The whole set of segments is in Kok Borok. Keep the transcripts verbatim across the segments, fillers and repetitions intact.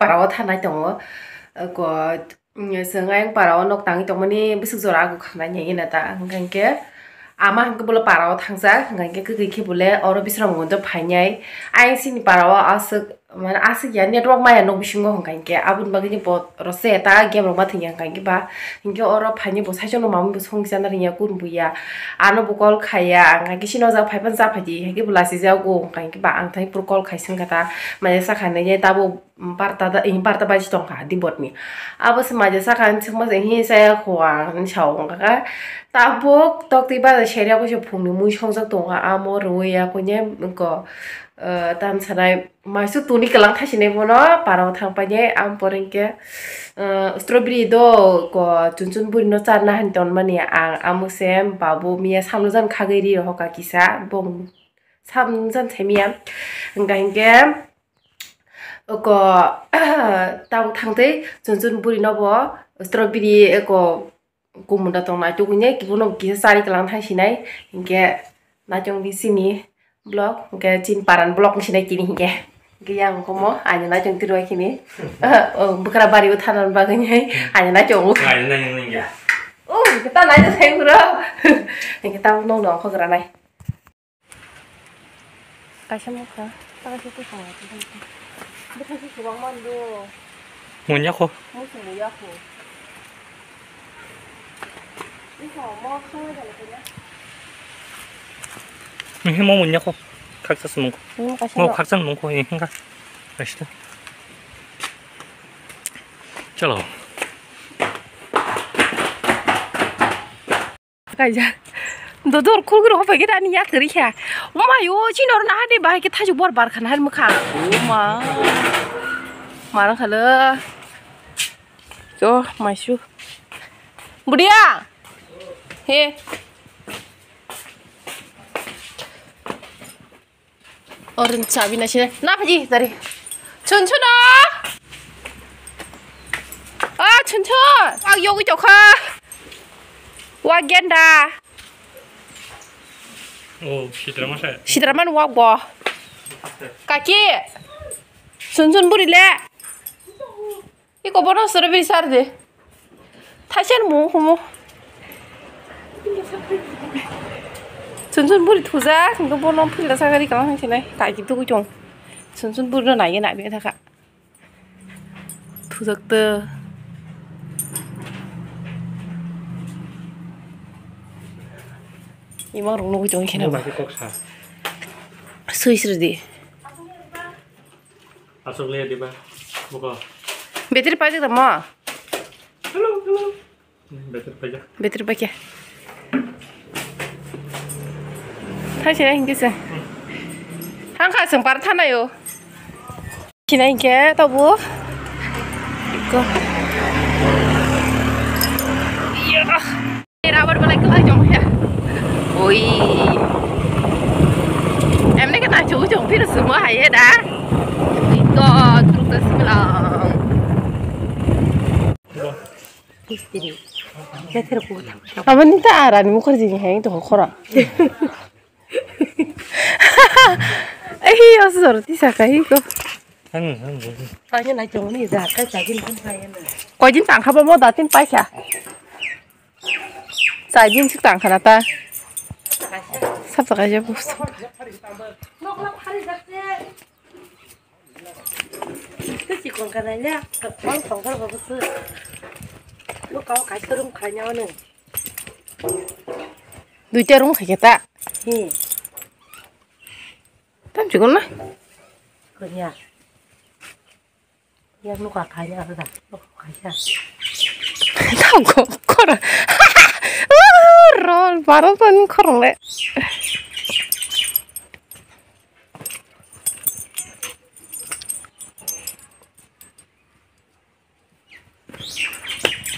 Para o thanai tongo. Ko, mm, chwng ayang para o nok tangwi tongmani bwswk jora agu khanai nai ina ta. Hwnkha hinkhe ama hinkhe bole para o thangjak, hwnkha hinkhe kwkwi khe bole oro Bisramganj o phainai. Ayang chini para o aswk, mane aswk ya network maya nok bisingo hwnkha hinkhe aboni bagwi ni bo rose ta game rok ma thwngya hwnkha hinkhe ba hinkhe oro phainai bo saichung no mamwi bo songwi chana rwngya kun buya. Ano bo call khaiya, hwnkha hinkhe chini o jaga phaiphano cha phaidi, hinkhe bo lachijak o hwnkha hinkhe ba ang thai phuru call khaising kha ta. Mane sakha nai tabuk barta da, barta baji tongkha dibotni. Abo se maja saka ang chikma se hin saya khua ang sao wngkha. Tabuk toktwi baja seria ko se phungni mui songjak tongkha, amo rwui ya kune ko, eh, tam sanai maisu tuni kwlang thasinai bono parao thang painai. Am pore hinkhe, eh, strawberry do ko chunchun buri no charna han tonmani ang, amo se babu miya samno jan khagwi ri rohoka kisa bong samno jan themiya. Hingka hinkhe Oko, tabuk thangtwi chunchun buri no bo strawberry eko kumunda tong naituk hwnwi kiphilno kisa chari kwlang thang sinai, hinkhe naitok di chini vlog, hinkhe chini paran vlog ni sinai tini hinkhe. Hinkhe yang komo ani naitok twi rwai khini. Oh, bwkra bari o thana bagwi hai ani naitok. Ani naitok hinkhe. Oh, hinkhe ta naitok sai bro. Hinkhe tabuk no no khogranai. Kaisa mokha, ta kaisa twi kha. Bwkha se kwbangma do. Munya kho. Muchung muya kho. Bwkha mo khanai jani kanya. Mihi mo munya kho. Khaksa sumung kho. Hmm, kaisa mo no. Khaksa mung kho, eh, hingka. Kaisa. Chalo. Kaijak. Dodor khulgwrwi hopai khe ani yak kwrwi kha. Omayo, chini oro naha de bahai khe thaisuk bor bar khana hai mwkhang. Oma. Marang khala. To, maisu. Budia. He. Orange chabi na sini. Na phaji tari. Chun chun o. A chun chun. Wak yogwi tokha. Wak genda. Oh, sitra masa. Sitra man wak bo. Kaki. Chun chun buri le. Iko bono strawberry sar de. Thaisen mu humo. Chun chun buri thujak, hingke bono philda sakari kalang hingsinai. Kaiki tugui tong. Chun chun buri no naiye naibe thaka. Thujak to. Imang rung nugui tong kheno. Sui sri di. Aswk le diba? Buko. Battery paijak tamo? Hello, hello. Hmm, battery paijak. Battery paikhe. Thaise hingke se. Thangkha seng par thanayo. Sina hingke tobo. Ko. Iya. Rubber belai kelai jong ya. Oi. Emne kena jong jong pir semua hai ya dah. Iko truk ke sebelah. Aboni ta arani Mukherjee ni hai tong khora. Ei, osor ti sakai ko. Hang, hang, hang. Kanya nai jong ni da kai chagin kan kaya na. Koi din tang khaba mo da tin paikha. Chai din sik tang khana ta. Sab ta kaisa bus. Duita room khaina ano. Duita room khaikhe ta. Hmm. Tam chikon na. Kanya. Yak nukha khaina asa da. Nukha khaisa. Tamo khoro. Rol, baro toni khorong le.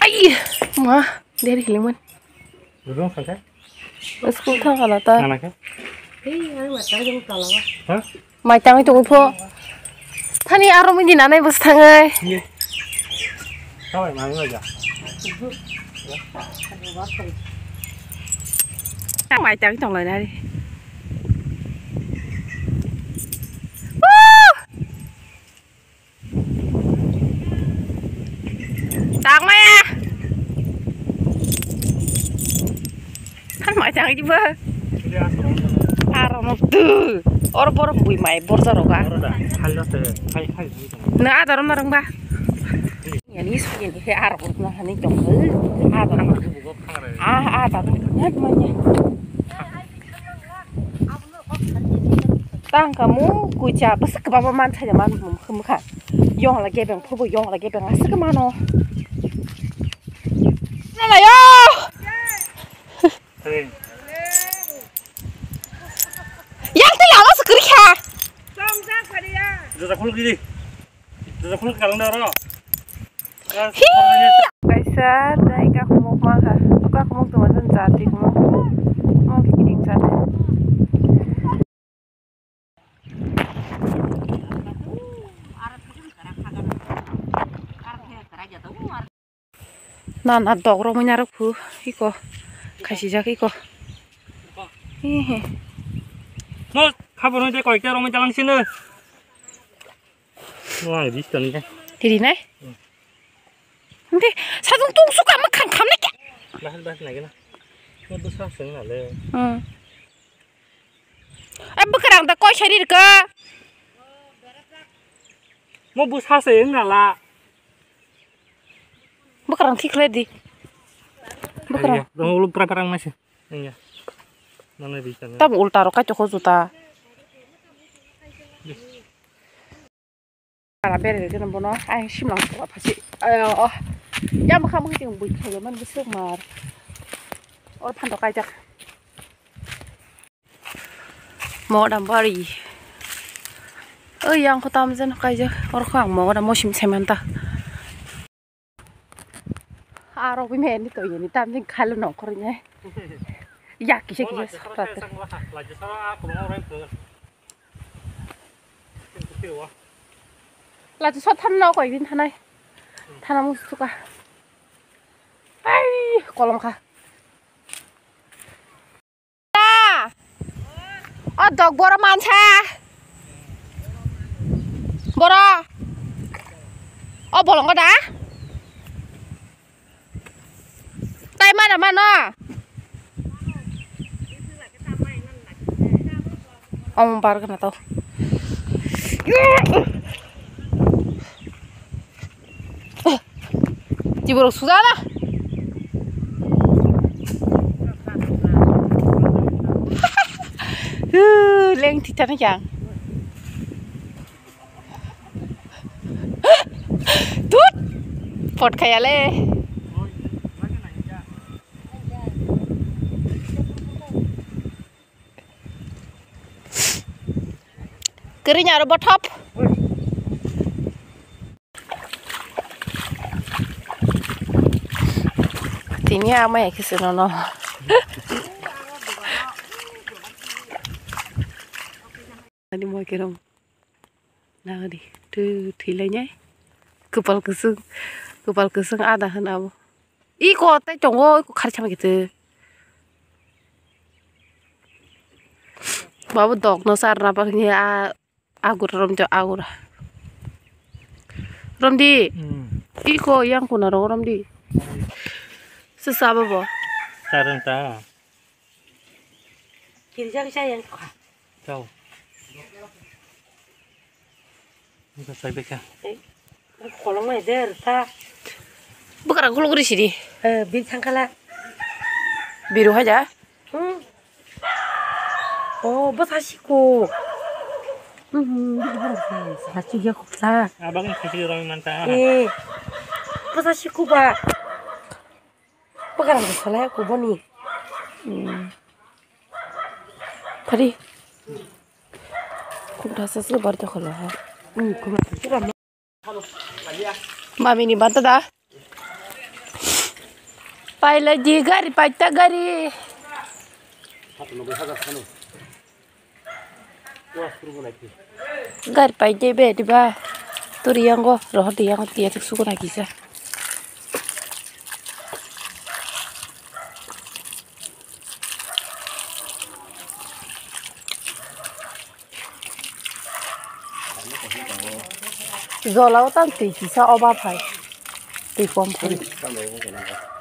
Ai, ma, deri hilimon. Dudung sangka? School thang kala ta. Nana khe? Hei, ang matang jong tala ba. Ha? Mai tangwi tongo pho. Thani aro midi nanai bwswk thangai. Ye. Tawai mami waja. Mai tangwi tonglainai. Woo! Tangmaya. Tangmaya tang iba. Aro no tu. Or bor bui mai bor jaro ga. Na adar ma rang ba. Yani is yani he aro na hani tong. Adar. Ah, adar. Ngat manya. Tang kamu kucha bwswk kwbangma man thai man khum kha. Yong la gebeng phobo yong la gebeng aswk mano. Nana yo. Hey. Yang tei lama se kwrwi kha. Jasa khuluk gidi. Jasa khuluk kalang da ro. Hi! Kaisa, tei kakhumuk ma kha. Kakhumuk tongma jani jati khumuk. Mo kiring jati. Na, na, dok romwi narwk phu, iko, khaisijak iko. He, he. No, khabor hwnde koikta romwi talang sino. Wah, bis tani ka. Tiri nai? Hmm. Hwnde, sadung tung suka ma kham kham nai kya? Bahal bahal nai gana. Mo do sa seng na le. Hmm. Ai, bwkrang da koi sari rwkha. Mo bwsa se wng nala. Bwkrang thik khlai di. Bwkrang. Ai, ya, dong ulo pra pra nasi. Iya. Mana bisa? Tam ulta ro kai chokho juta. Yes. Ara bere de bono ai simlang to phasi. Ayo, oh. Ya mokha mokha ting bui khalo man bwswk mar. Or phanto kaijak. Modam bari. Oi yang kho tam jen kaijak. Or kho ang modam mosim semanta. Aro bini ni to yeni tam jing khalo nongkhor ni. Ya kisa kisa sakra te. Lachi sot than no koi din thanai. Thana musuka. Ai kolom kha. O dok boro mansa. Boro. O bolongo da. Tai mana mano. Om bar kana to. Tiborok sujana. Leng titana yang. Tut. Pot khayale. Kering aro bothop. Tini ama ya kisi nono. Ani mo kerong. Nangdi tu thilai nyai. Kupal kusung, kupal kusung ada han abo. Iko tai tongo, iko khari chama gitu. Babu dok no sar na par ni a agur rom jo agur. Romdi. Hmm. Iko yang kuna ro romdi. Sesa babo. Sarang ta. Kirjang sayang kha. Chao. Ini selesai beka. Eh, kolong mai der ta. Bwkrang khuluk ri sidi. Eh, big thangkala. Biru haja. Hmm. Oh, bwsa siko. Hmm, bwsa siko ya kok ta. Abang ini siko rong manta. Eh, bwsa siko ba. Bwkrang salai kuboni. Hmm. Phari. Khum thasa se bar ta khala ha. Hmm, khum thasa. Mami ni banta da. Paila di gari, paita gari. Gari pai de be diba. Turi yango, rohor di yango, tiya tik suku na kisa. Jola o tam twi kisa oba phai. Twi kom phai.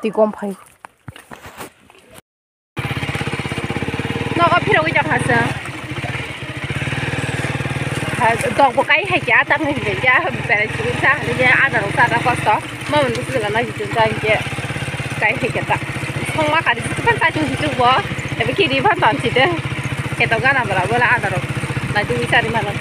Twi kom phai. Nogo phirogwi tong hasa. Dok bo kai hai khe, atak ni hingke khe, berai chuksa, hingke adar rok chana kosto. Mamon bwswk jora nai chuksa hingke kai hai khe ta. Songma kari chuksa chai chung chuk bo. Ebe kiri phan ton chide. Keto gana bara bola adar rok. Nai chukwi chari mano.